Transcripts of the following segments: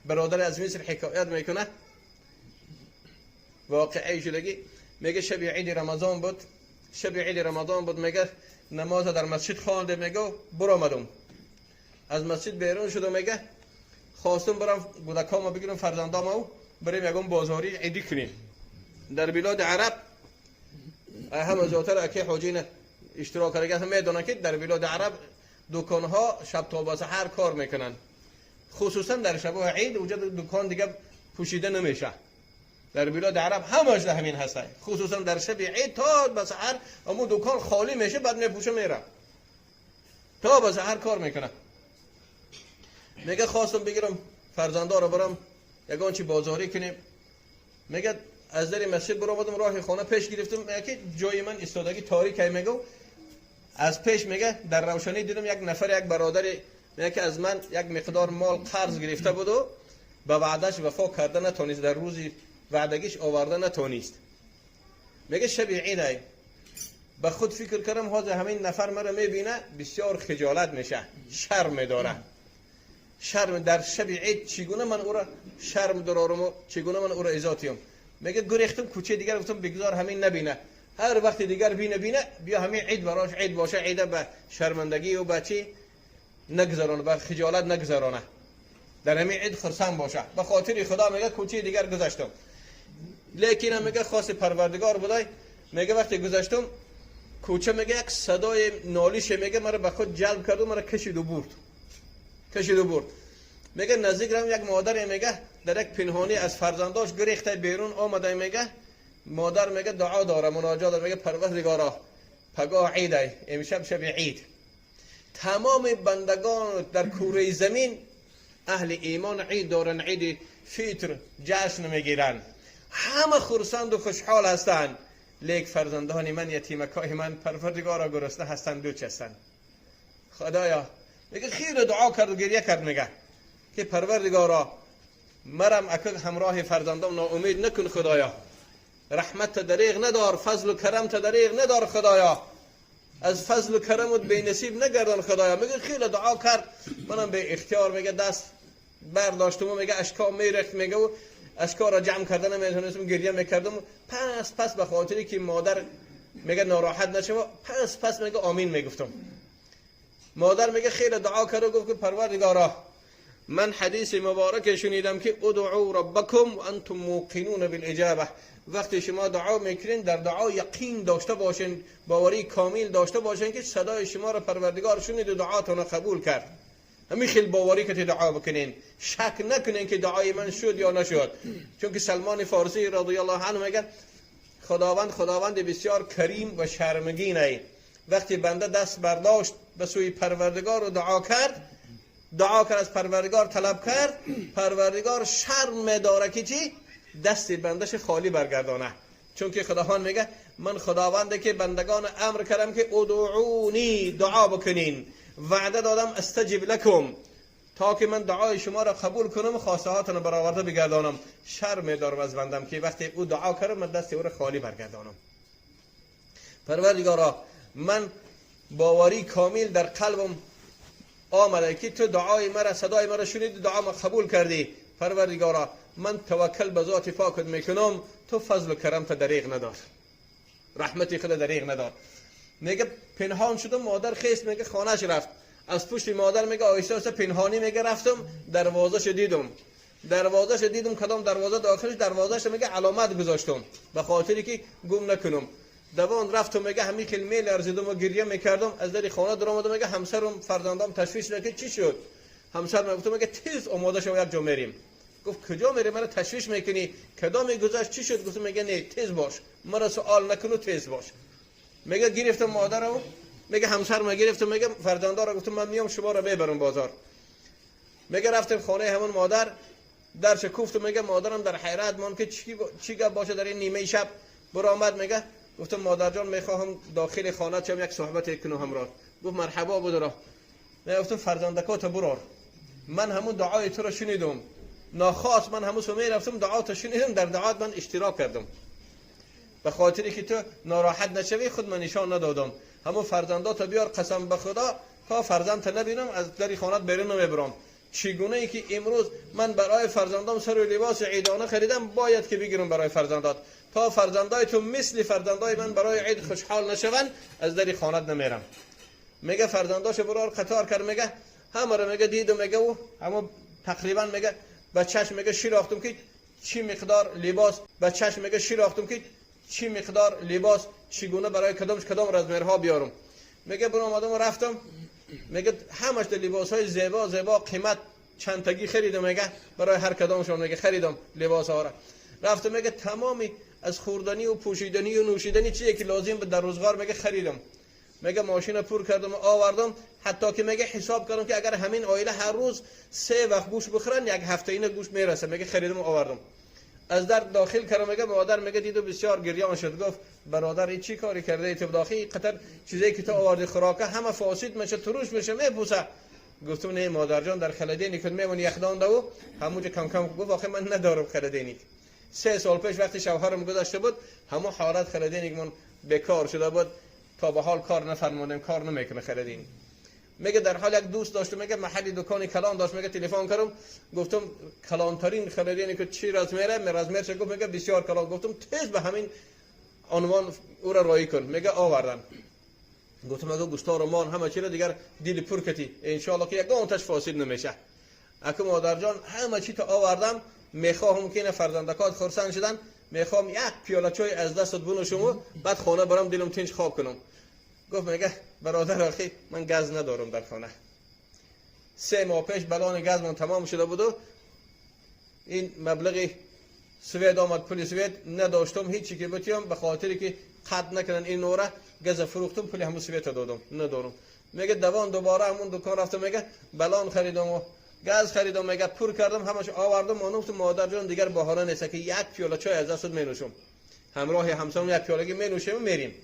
برادر از مصر حکایت میکنه، واقعی شدگی. میگه شب عید رمضان بود، شب عید رمضان بود. میگه نماز در مسجد خوانده، میگه برآمدم از مسجد بیرون شدم. میگه خواستم برم کودکامو بگیرم، فرزندامو، بریم یگم بازاری عیدی کنیم. در بلاد عرب همه زیادتر اکی حاجین اشتراک کرده میدونن که در بلاد عرب دکانها شب تا به سحر کار میکنن، خصوصا در شب عید اونجا دکان دیگه پوشیده نمیشه. در بلاد عرب همش در همین هستن، خصوصا در شب عید تا به سحر امو دکان خالی میشه، بعد میپوشه میره، تا به سحر کار میکنه. میگه خواستم بگیرم فرزندا رو برم یگان چی بازاری کنیم. میگه از در مسجد برآمدم، راه خانه پیش گرفتم. میگه که جای من ایستادگی تاریک. میگه از پیش، میگه در روشنی دیدم یک نفر، یک برادر، میگه که از من یک مقدار مال قرض گرفته بود و به وعدش وفا کرده نتونست، در روزی وعدگیش آورده نتونست. میگه شب عید به خود فکر کردم حاضر همین نفر مرا میبینه، بسیار خجالت میشه، شرم داره، شرم. در شب عید چگونه من او را شرم درارم و چگونه من او را ایذا تیم؟ میگه گریختم کوچه دیگر، گفتم بگذار همین نبینه، هر وقت دیگر بینه بینه، بیا همین عید براش عید باشه، عید به شرمندگی و به چی نگذرانه، به خجالت نگذرانه، در همین عید خرسند باشه. به خاطر خدا میگه کوچه دیگر گذشتم. لیکن میگه خواست پروردگار بودای. میگه وقتی گذشتم کوچه، میگه یک صدای نالیش میگه مرا به خود جلب کرد و مرا کشید و برد، کشید و برد. میگه نزدیک رم، یک مادر میگه در یک پنهانی از فرزنداش گریخته بیرون آمده. میگه مادر میگه دعا داره، مناجات داره. میگه پروردگارا، پگاه عید، امشب شب عید، تمام بندگان در کره زمین اهل ایمان عید دارن، عید فطر جشن میگیرن، همه خرسند و خوشحال هستند، لیک فرزندان من، یتیمکای من، پروردگارا، گرسنه هستند، دوچ هستند. خدایا، میگه خیلی دعا کرد و گریه کرد. میگه که پروردگارا، مرم اکنون همراه فرزندام ناامید نکن. خدایا، رحمت دریغ ندار، فضل و کرم دریغ ندار. خدایا، از فضل و کرمت بی نصیب نگردان. خدایا، میگه خیلی دعا کرد. منم به اختیار میگه دست برداشتم و میگه اشکا میرخت. میگه و اشکا را جمع کردن نمیتونستم، گریه میکردم. پس پس به خاطری که مادر میگه ناراحت نشه، پس پس میگه آمین میگفتم. مادر میگه خیلی دعا کرد و گفت که پروردگارا، من حدیث مبارک شنیدم که ادعوا ربکم و انتم موقنون بالاجابه. وقتی شما دعا میکنین، در دعا یقین داشته باشین، باوری کامل داشته باشین که صدای شما را پروردگار شنید و دعاتون را قبول کرد. همین خیلی باوری که دعا بکنین، شک نکنین که دعای من شد یا نشد. چون که سلمان فارسی رضی الله عنه میگه خداوند خداوند بسیار کریم و شرمگین ای. وقتی بنده دست برداشت به سوی پروردگار و دعا کرد، دعا کرد، از پروردگار طلب کرد، پروردگار شرم داره که چی؟ دست بندش خالی برگردانه. چون که خداوند میگه من خداونده که بندگان امر کردم که ادعونی، دعا بکنین، وعده دادم استجب لکم، تا که من دعای شما را قبول کنم، خواسته هاتون رو برآورده بگردانم. شرم دارم از بندم که وقتی او دعا کرد، من دست او را خالی برگردانم. پروردگارا، من باوری کامل در قلبم آمده که تو دعای مرا، صدای مرا شنیدی، دعا ما قبول کردی. پروردگارا، من توکل به ذات پاکت میکنم، تو فضل و کرم دریغ ندار، رحمتی خود دریغ ندار. میگه پنهان شدم. مادر خیست، میگه خانهش رفت. از پشت مادر میگه آیسته آیسته پنهانی میگه رفتم، دروازه دیدم، دروازه دیدم، کدام دروازه داخلش، دروازه میگه علامت گذاشتم به خاطری که گم نکنم. دوان رفتم، میگه همین که می لرزیدم و گریه میکردم، از در خانه در آمدم. میگه همسرم، فرزندام تشویش که چی شد. همسر گفتم، میگه تیز آماده شو، یک جا میریم. گفت کجا میری؟ مرا تشویش میکنی، کدام گذشت، چی شد؟ گفتم، میگه نه، تیز باش، مرا سوال نکن و تیز باش. میگه گرفتم مادر رو، میگه همسر ما گرفتم، میگه فرزندا رو، گفتم من میام شما رو ببرم بازار. میگه رفتم خانه همون مادر، درش کوفتم. میگه مادرم در حیرت مان که چی گپ باشه، در این نیمه شب برآمد. میگه گفتم مادر جان، میخواهم داخل خانه شم، یک صحبت کنم همراه. گفت مرحبا، بدرا. میگه گفتم فرزندکات برار، من همون دعای تو رو شنیدم، ناخواست من همون سو رفتم، دعا تو شنیدم، در دعات من اشتراک کردم. به خاطری که تو ناراحت نشوی، خود من نشان ندادم. همون فرزندات بیار، قسم به خدا تا فرزند نبینم از در خانت بیرون نمیبرم. چگونه ای که امروز من برای فرزندام سر و لباس عیدانه خریدم، باید که بگیرم برای فرزندات، تا فرزندای تو مثل فرزندای من برای عید خوشحال نشوند از در خانه نمیرم. میگه فرزنداش برار قطار کرد، میگه همه رو میگه دیدم، میگه او همه تقریبا میگه به چشم میگه شناختم که چی مقدار لباس، به چشم میگه شناختم که چی مقدار لباس چگونه برای کدامش کدام رزمرها بیارم. میگه برآمدم و رفتم، میگه همش لباس های زیبا زیبا قیمت چند تگی خریدم، میگه برای هر کدامشون میگه خریدم لباس ها را. رفتم میگه تمامی از خوردنی و پوشیدنی و نوشیدنی چیزی که لازم بود در روزگار میگه خریدم. میگه ماشین پر کردم و آوردم، حتی که میگه حساب کردم که اگر همین عائله هر روز 3 وقت گوش بخورن یک هفته این گوش میرسه. میگه خریدم و آوردم، از در داخل کردم. میگه مادر میگه دیدو بسیار گریان شد، گفت برادر این چی کاری کرده ای تو داخل قطر چیزی که تو آوردی خوراکه همه فاسد میشه، تروش میشه، میپوسه. گفتم نه مادر جان، در خلدینی که میمونی یخدان دو همونجا کم کم. گفت آخه من ندارم خلدینی. 3 سال پیش وقتی شوهرم گذشته بود همون حالت خلدینی من بیکار شده بود، تا به حال کار نفرمودیم، کار نمیکنه خلدینی. میگه در حال یک دوست داشتم، میگه محلی دکان کلان داشت، میگه تلفن کردم گفتم کلانترین خلدینی که چی رزمیره مرزمیر، گفت میگه بسیار کلان. گفتم تیز به همین عنوان او را رایی کن. میگه آوردن. گفتم اگه گوشتار و مان همه چی را دیگر دیل پر کتی انشالله که یگان تش فاسد نمیشه. اگه مادر جان همه چی تا آوردم، میخواهم که این فرزندکات خرسند شدن، میخوام یک پیاله چای از دستت بنوشم و بعد خانه برم دلم تنج خواب کنم. گفت میگه برادر آخی من گاز ندارم در خانه، 3 ماه پیش بلان گاز من تمام شده بود و این مبلغ سوید آمد، پول سوید نداشتم هیچی که بتیم، به خاطری که قطع نکنن این نوره گاز فروختم پول همون سوید دادم ندارم. میگه دوان دوباره همون دکان رفتم، میگه بلان خریدم و گاز خریدم، میگه پر کردم همش آوردم. من گفتم مادر جان دیگر بهانه نیست که یک پیاله چای از دستت مینوشم، همراه همسرم یک پیاله مینوشیم و میریم.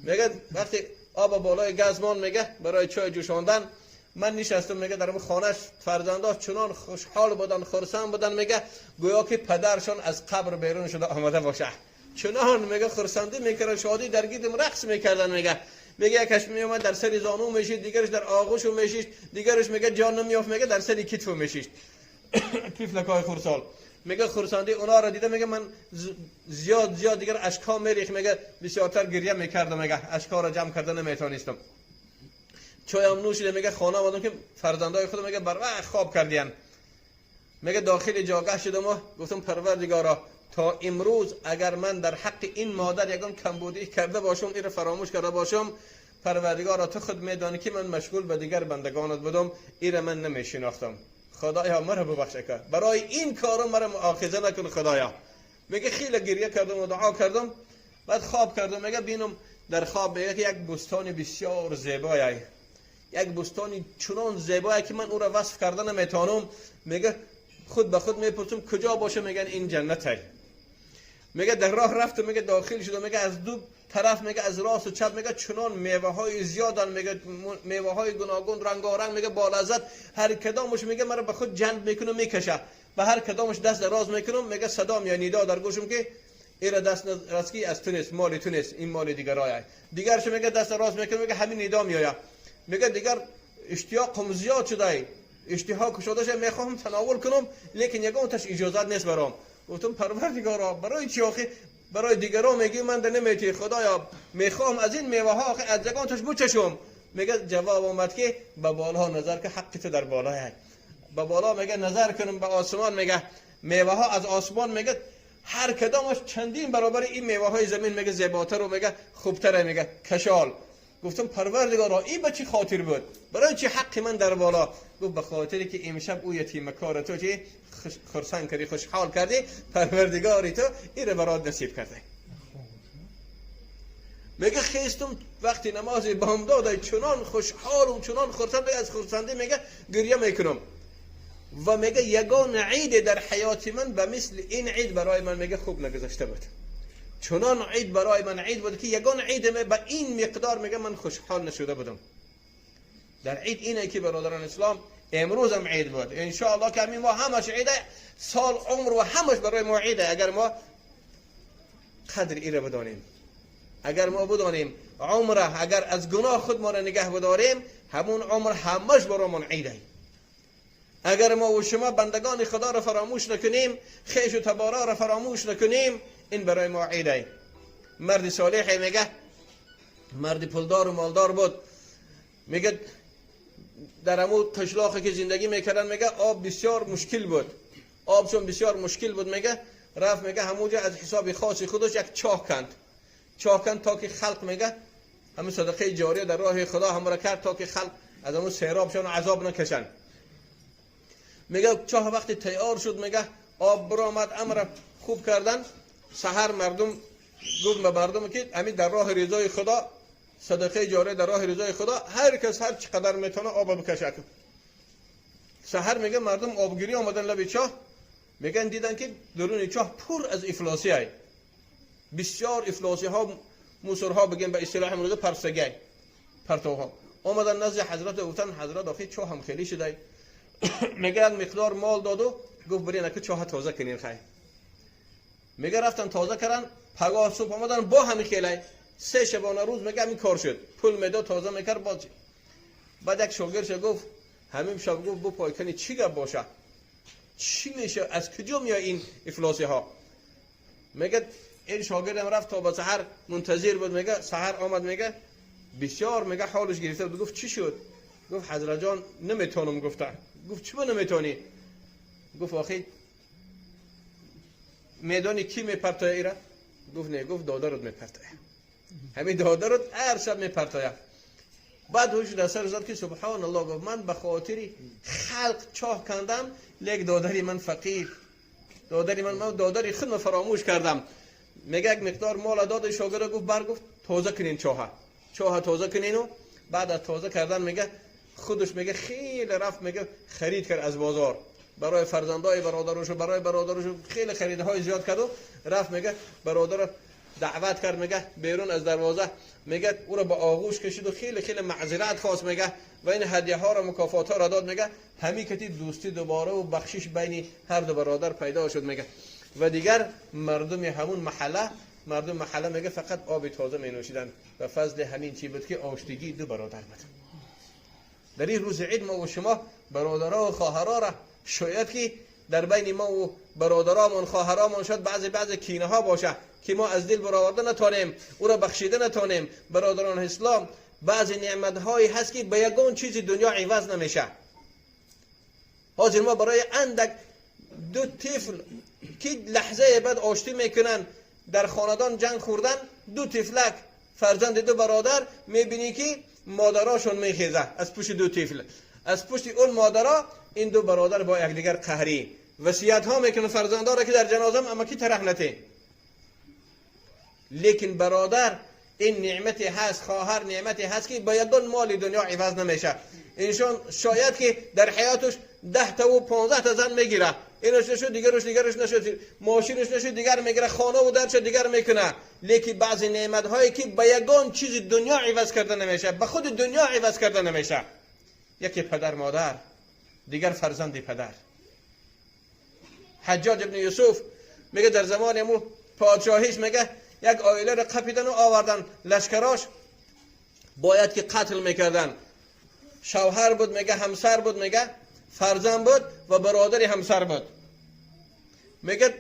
میگه وقتی آب بالای گاز مان میگه برای چای جوشاندن من نشستم، میگه در خانهش فرزنداش چنان خوشحال بودن خرسند بودن، میگه گویا که پدرشان از قبر بیرون شده آمده باشه، چنان میگه خرسندی میکردن، شادی در گیدم رقص میکردن. میگه یکش میومد در سر زانو میشید، دیگرش در آغوش میشید، دیگرش میگه جان نمیافت، میگه در سر کتف میشید. پیفلکای خرسال میگه خرسندی اونا را دیده، میگه من زیاد زیاد دیگر اشکا میریخ، میگه بسیارتر گریه میکردم، میگه اشکا را جمع کرده نمیتونستم. چایم نوشیده، میگه خانه آمدم که فرزندای خودم میگه بر وقت خواب کردین. میگه داخل جاگه شدم و گفتم پروردگارا تا امروز اگر من در حق این مادر یگان کمبودی کرده باشم، این را فراموش کرده باشم، پروردگارا تو خود میدانی که من مشغول به دیگر بندگانت بودم، این را من نمیشناختم، خدایا مرا ببخش که برای این کارو مرا مؤاخذه نکن خدایا. میگه خیلی گریه کردم و دعا کردم، بعد خواب کردم. میگه بینم در خواب میگه یک بستان بسیار زیبایی، یک بستانی چنان زیبایی که من او را وصف کردن نمیتونم. میگه خود به خود میپرسم کجا باشه، میگن این جنته. میگه در راه رفتم، میگه داخل شدم، میگه از دو طرف، میگه از راست و چپ، میگه چنان میوه های زیادن، میگه میوه های گوناگون رنگارنگ، میگه با لذت، هر کدامش میگه مرا به خود جلب میکنه میکشه، به هر کدامش دست دراز میکنم، میگه صدام یا ندا در گوشم که ایرا دست راسکی از تو نیست، مال تو نیست، این مال دیگرای. دیگرش میگه دست دراز میکنم، میگه همین ندا میآید. میگه دیگر اشتیاقم زیاد شده، اشتها کشاده شده، میخوام تناول کنم، لیکن یگان تاش اجازت نیست برام. گفتم پروردگارا برای چی آخه برای دیگران میگی من ده نمیتی، خدایا میخوام از این میوه ها آخه از یگان تاش بچشم. میگه جواب آمد که به بالا نظر که حق تو در بالای. به بالا میگه نظر کنم به آسمان، میگه میوه ها از آسمان، میگه هر کدامش چندین برابر این میوه های زمین، میگه زیباتر و میگه خوبتره، میگه کشال. گفتم پروردگارا این به چی خاطر بود، برای چی حق من در بالا؟ گفت به خاطری که امشب او یتیم کار تو چی خرسند کردی، خوشحال کردی، پروردگاری تو این رو برات نصیب کرده. میگه خیستم وقتی نماز بامداد چنان خوشحالم چنان خرسند، از خرسندی میگه گریه میکنم. و میگه یگان عید در حیات من به مثل این عید برای من میگه خوب نگذشته بود. چنان عید برای من عید بود که یگان عید به این مقدار میگه من خوشحال نشده بودم. در عید اینه که برادران اسلام امروز هم عید بود، ان شاء الله که همین ما همش عیده، سال عمر و همش برای ما عیده. اگر ما قدر ایره بدانیم، اگر ما بدانیم عمره، اگر از گناه خود ما را نگه بداریم، همون عمر همش برای من عیده. اگر ما و شما بندگان خدا را فراموش نکنیم، خویش و تبارا را فراموش نکنیم، این برای ما عیده. مرد صالح میگه، مرد پولدار و مالدار بود، میگه در امو قشلاقی که زندگی میکردن، میگه آب بسیار مشکل بود، آب چون بسیار مشکل بود، میگه رفت میگه همونجا از حساب خاص خودش یک چاه کند، چاه کند تا که خلق میگه همون صدقه جاریه در راه خدا هم را کرد تا که خلق از همون سیرابشان عذاب نکشن. میگه چاه وقتی تیار شد، میگه آب برآمد، امر خوب کردن. سحر مردم گفت به مردم که همین در راه رضای خدا، صدقه جاریه در راه رضای خدا، هر کس هر چقدر میتونه آب بکشه. سحر میگه مردم آبگیری آمدن لب چاه، میگن دیدن که درون چاه پر از افلاسی های، بسیار افلاسی ها، موسرها بگیم به اصطلاح امروزه پرسگی پرتوها. آمدن نزد حضرت گفتن حضرت آخه چاه هم خیلی شده. میگه یک مقدار مال داد و گفت برین که چاه تازه کنین. خی میگه رفتن تازه کردن، پگاه صبح آمدن با همین خیلی 3 شبانه روز میگه همین کار شد، پول میداد تازه میکرد باز. بعد یک شاگردش گفت همین شب گفت بو پایکنی چی گپ باشه، چی میشه، از کجا میای این افلاسی ها؟ میگه این شاگردم رفت تا به سحر منتظر بود. میگه سحر آمد، میگه بسیار میگه حالش گرفته بود. گفت چی شد؟ گفت حضرت جان نمیتونم. گفته گفت چرا نمیتونی؟ گفت آخه میدانی کی میپرتایه ایره؟ گفت نه. گفت دادرت میپرتایه، همین دادرت هر شب میپرتایه. بعد هوش در سر زد که سبحان الله، گفت من به خاطر خلق چاه کندم، لیک دادری من فقیر، دادری من دادری خودم فراموش کردم. میگه یک مقدار مال داد شاگرد، گفت بر گفت تازه کنین چاه، چاه تازه کنین. و بعد از تازه کردن میگه خودش میگه خیلی رفت میگه خرید کرد از بازار برای فرزندای برادرش و برای برادرش خیلی خریدهای زیاد کرد و رفت میگه برادر دعوت کرد، میگه بیرون از دروازه میگه او را با آغوش کشید و خیلی خیلی معذرت خواست میگه و این هدیه ها را مکافات ها را داد. میگه همین کتی دوستی دوباره و بخشش بین هر دو برادر پیدا شد. میگه و دیگر مردم همون محله، مردم محله میگه فقط آب تازه می نوشیدن و فضل همین چی بود که آشتگی دو برادر بود. در این روز عید ما و شما برادرها و خواهرها را شاید که در بین ما و برادرامون خواهرامون شاید بعضی کینه ها باشه که ما از دل برآورده نتانیم، او را بخشیده نتانیم. برادران اسلام بعضی نعمت هایی هست که به یگان چیز دنیا عوض نمیشه. حاضر ما برای اندک دو طفل که لحظه بعد آشتی میکنن، در خاندان جنگ خوردن، دو طفلک فرزند دو برادر، میبینی که مادراشون میخیزه از پشت دو طفل، از پشت اون مادرا این دو برادر با یکدیگر قهری وصیت ها میکنه فرزندا را که در جنازم اما کی طرح نته. لیکن برادر این نعمتی هست، خواهر نعمتی هست که با یگان مال دنیا عوض نمیشه. انسان شاید که در حیاتش 10 تا و 15 تا زن میگیره، اینش نشد دیگرش، دیگرش نشد، ماشینش نشد دیگر میگیره، خانه و درش دیگر میکنه. لیکن بعضی نعمت هایی که با یگان چیز دنیا عوض کرده نمیشه، به خود دنیا عوض کرده نمیشه. یکی پدر مادر، دیگر فرزند پدر. حجاج ابن یوسف میگه در زمان امو پادشاهیش میگه یک عائله را قپیدن و آوردن، لشکراش باید که قتل میکردن. شوهر بود میگه، همسر بود میگه، فرزند بود و برادر همسر بود. میگه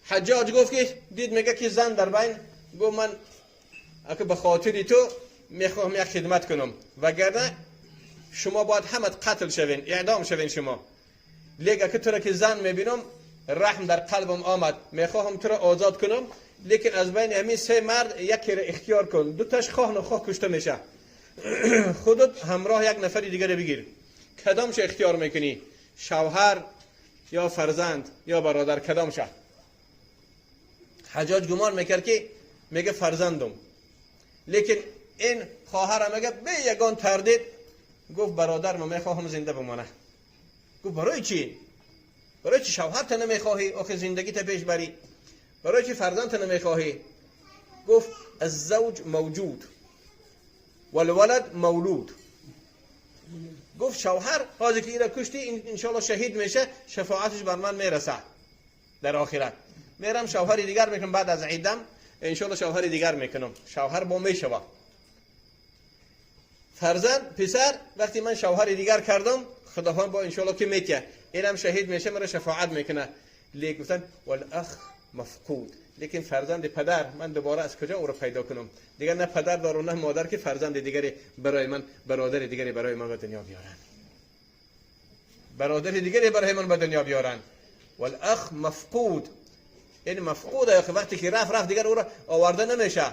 حجاج گفت که دید میگه که زن در بین، گفت من اگه به خاطر تو میخواهم یک خدمت کنم، وگرنه شما باید همت قتل شوین، اعدام شوین شما. لیک اگه تو را که زن میبینم رحم در قلبم آمد، میخواهم تو را آزاد کنم، لیکن از بین همین 3 مرد یکی را اختیار کن، دو تاش خواه نخواه کشته میشه، خودت همراه یک نفر دیگر بگیر، کدامش اختیار میکنی؟ شوهر یا فرزند یا برادر، کدامش؟ حجاج گمان میکرد که میگه فرزندم، لیکن این خواهرم میگه به یگان تردید گفت برادر من میخواهم زنده بمانه. گفت برای چی؟ برای چی شوهر تا نمیخواهی؟ آخه زندگی تا پیش بری. برای چی فرزند تا نمیخواهی؟ گفت الزوج موجود والولد مولود. گفت شوهر حاضر که اینا کشتی انشالله شهید میشه، شفاعتش بر من میرسه در آخرت، میرم شوهر دیگر میکنم، بعد از عیدم انشالله شوهر دیگر میکنم، شوهر با میشوه. فرزند پسر وقتی من شوهر دیگر کردم خداوند با انشالله که میتیه اینم شهید میشه مرا شفاعت میکنه. لیک گفتن والاخ مفقود، لیکن فرزند پدر من دوباره از کجا او را پیدا کنم؟ دیگر نه پدر دارم نه مادر که فرزند دیگری برای من، برادر دیگری برای من به دنیا بیارن، برادر دیگری برای من به دنیا بیارن. والاخ مفقود، این مفقود وقتی که رفت دیگر او را آورده نمیشه.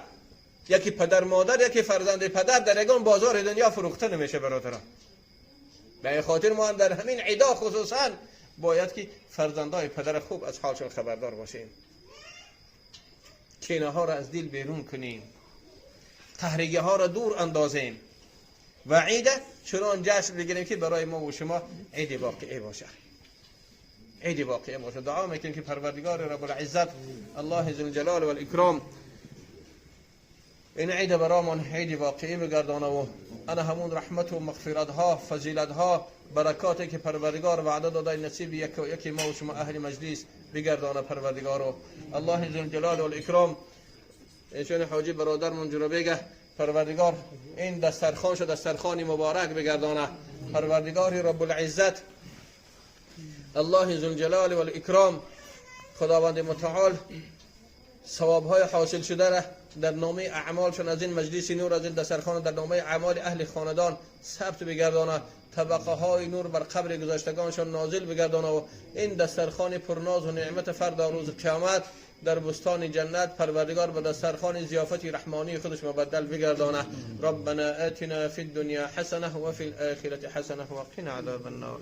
یکی پدر مادر یکی فرزند پدر در یگان بازار دنیا فروخته نمیشه برادران. به خاطر ما هم در همین عیدا خصوصا باید که فرزندای پدر خوب از حالشون خبردار باشیم، کینه ها را از دل بیرون کنیم، قهرگی ها را دور اندازیم و عید چنان جشن بگیریم که برای ما و شما عید واقعی باشه، عید واقعی باشه. دعا میکنیم که پروردگار رب العزت الله ذوالجلال والاکرام این عید برامون عید واقعی بگردانه و انا همون رحمت و مغفرت ها، فضیلت ها، برکاتی که پروردگار وعده داده نصیب یک و یکی ما و شما اهل مجلس بگردانه پروردگارو. الله ذوالجلال والاکرام ایشون حاجی برادرمون جلو بگه پروردگار این دسترخوان شد دسترخوانی مبارک بگردانه. پروردگار رب العزت الله ذوالجلال والاکرام خداوند متعال ثواب های حاصل شده را در نامه اعمالشون از این مجلس نور، از این دسترخوان در نامه اعمال اهل خاندان ثبت بگردانه، طبقه های نور بر قبر گذشتگانشون نازل بگردانه و این دسترخوان پرناز و نعمت فردا روز قیامت در بستان جنت پروردگار به دسترخوان ضیافت رحمانی خودش مبدل بگردانه. ربنا آتنا فی الدنیا حسنه و فی الآخرة حسنه و قنا عذاب النار.